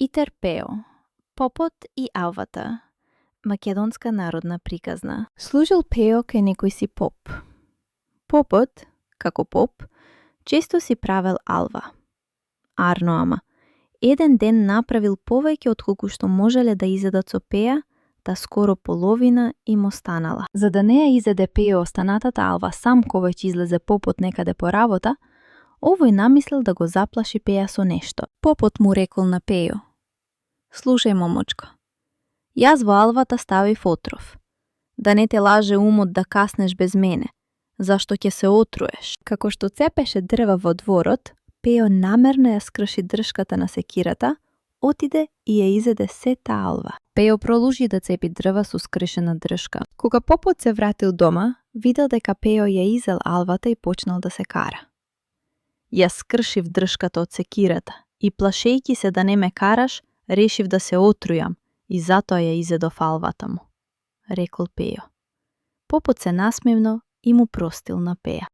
Итер Пео, попот и алвата, македонска народна приказна. Служил Пео кај некој си поп. Попот, како поп, често си правел алва. Арно ама, еден ден направил повеќе отколку што можеле да изедат со Пеја, та скоро половина им останала. За да не ја изеде Пео останатата алва сам кога ќе излезе попот некаде по работа, овој намислил да го заплаши Пеја со нешто. Попот му рекол на Пејо: "Слушај, момочко, јас во алвата ставив отров. Да не те лаже умот да каснеш без мене, зашто ќе се отруеш." Како што цепеше дрва во дворот, Пејо намерно ја скрши дршката на секирата, отиде и ја изеде сета алва. Пејо продолжи да цепи дрва со скршена дршка. Кога попот се вратил дома, видел дека Пејо ја изел алвата и почнал да се кара. Ја скршив дршката од секирата и плашејќи се да не ме караш, решив да се отрујам и затоа ја изедов алвата му, рекол Пејо. Попот се насмевнал и му простил на Пеја.